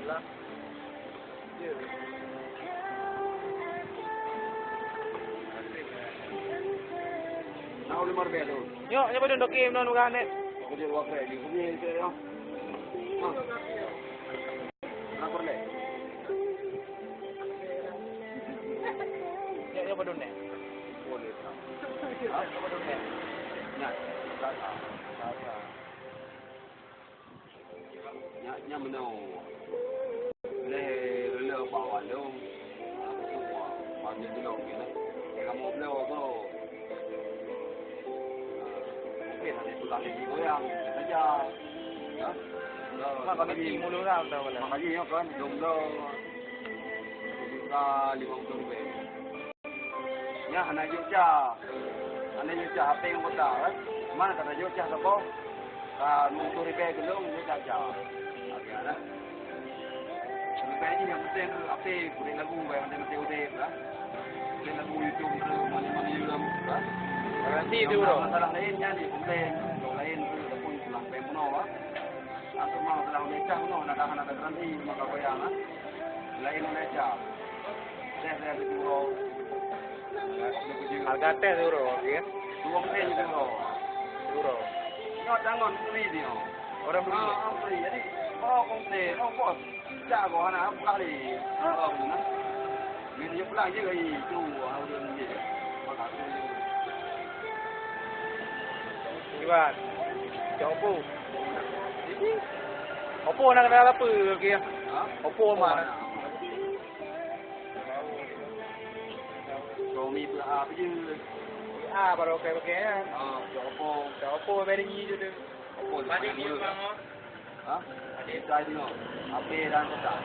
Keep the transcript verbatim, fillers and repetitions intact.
Nah, udah marbeh tu. Nyok, nyok padum dokim non bukan, Nek? Aku jadi wakil, di sini, saya, ya. Hah? Lapor, Nek. Nyok, nyok padum, Nek? Boleh, Kak. Hah? Nyok padum, Nek? Nah, Kak, Kak, Kak. Nyan, nyan meunoe. Lé, lé bak awak lôn. Aku suka. Panggil dulu, okey lah. Kamu bloe tu. Okey, nanti pulang lagi goyang. Saja. Ha? Mak haji mulu lah, dah boleh. Mak haji, ya kan? Jomblo. Sejuta lima puluh ribu. Nyan hana jok cah. Hana jok cah, H P ngon kota, kan? Mana kata jok cah saboh? Ka lima puluh ribu keu lôn, jok cah, cah. Oke, nah. Lebih ni yang penting tu, H P, kulit lagu, yang penting udip, kan? Kulit lagu YouTube tu, mana-mana YouTube, kan? Berarti tu, bro. Masalah lain, nyan ni, komplain. Yang lain tu, ataupun pulang peng penuh, kan? Atau memang masalah Malaysia penuh, nak dah, nak dah garanti, maka goyang, kan? Lain Malaysia. Tes dari Turo. Harga tes Turo, ya? Dua puluh Turo. Turo. Nyoe tangon free dia. Orang beli. Ah, free. Jadi, oh, komplain. Oh, bos. Cak kau anak buka ni. Oh, benar. Ni dia pulang je kali. Tu, orang dia. Maka tu. Iwan. Cok Oppo. Oppo nak kenal apa lagi ya? Ha? Oppo mana? Xiaomi pula apa je? Ah, baru pakai-pakai kan? Ah, Oppo. Oppo beri ni je tu. Oppo. Mana ni? Ha? Ada saya tengok. H P dan kotak.